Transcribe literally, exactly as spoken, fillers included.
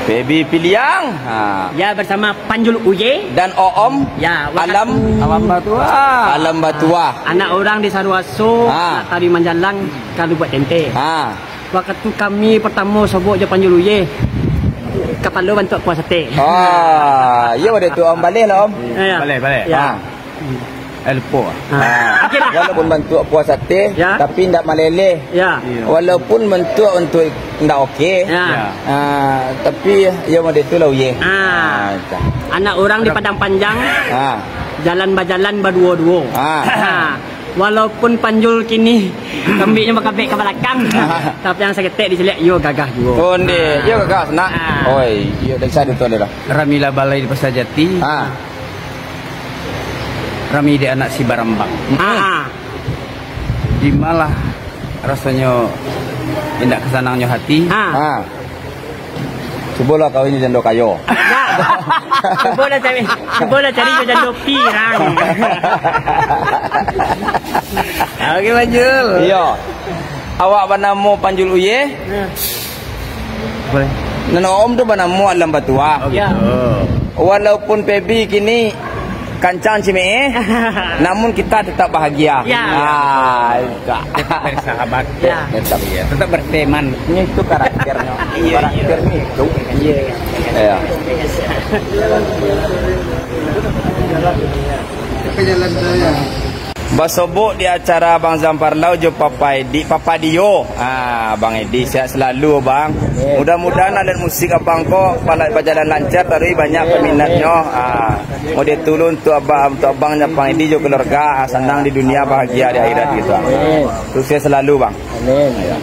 Baby Piliang. Ha. Ya, bersama Panjul Uye. Dan Oom. Ya, wakatu Alam. Alam Batuah. Alam Batuah. Anak orang di Saruaso, ha, nak tari manjalang, kalu buat tente. Ha. Wakatu kami pertamo sobok jo Panjul Uye, kapalo bantuak kuah sate. Ah, iyo, pada tu, Om. Baleh lah, Om. Ya, ya. Baleh, baleh. Ya. Ha. Eh, lupo. Ha. Ha. Okey lah. Walaupun bantuak kuah sate, ya, tapi ndak maleleh. Ya. Iyo. Walaupun bantuak untuk ndak oke, ya, ya, ha, tapi iyo model tu lah, Uye. Ha. Ha, itu. Anak orang di Padang Panjang, ha, jalan bajalan baduo-duo. Ha. Ha. Walaupun Panjul kini kambinyo bakabek ka balakang, tapi yang saketek dicaliak, iyo gagah juo. Onde, ha, iyo gagah, nak. Ha. Oi, iyo dari sana tu adalah. Ramilah balai di Pasar Jati. Ha. Rami dek anak si Barambang. Ah, ah. Di malah rasonyo indak kasanangnyo hati. Ah. Ah. Cubolah kawin jo jando kayo. Ya. Cubolah cari, cubolah cari jo jando pirang. Oke, Panjul. Iyo. Awak banamo Panjul Uye. Ya. Boleh. Nan Om tu banamo Alam Batuah. Oh, ya, gitu. Walaupun Pebi kini kancang cimeeh, namun kita tetap bahagia. Ya. Ah, itu. Tetap bersahabat. Ya. Tetap. Iya, tetap berteman. Ini itu karakternyo. Iya, iya. Karakternyo itu. Iya. Iya. Jalan saya. Basobok di acara Bang Zamparlau jo Papa Edi, Papa Dio. Ah, Bang Edi, sehat selalu, Bang. Amin. Mudah-mudahan alat musik Abang ko pala-, bajalan lancar, taruih banyak peminatnyo. Ah, model tu lo untuk Abang, untuk Abang, Bang Edi jo keluarga, ah, sanang di dunia, bahagia di akhirat gitu. Amin. Sukses selalu, Bang. Amin. Ya.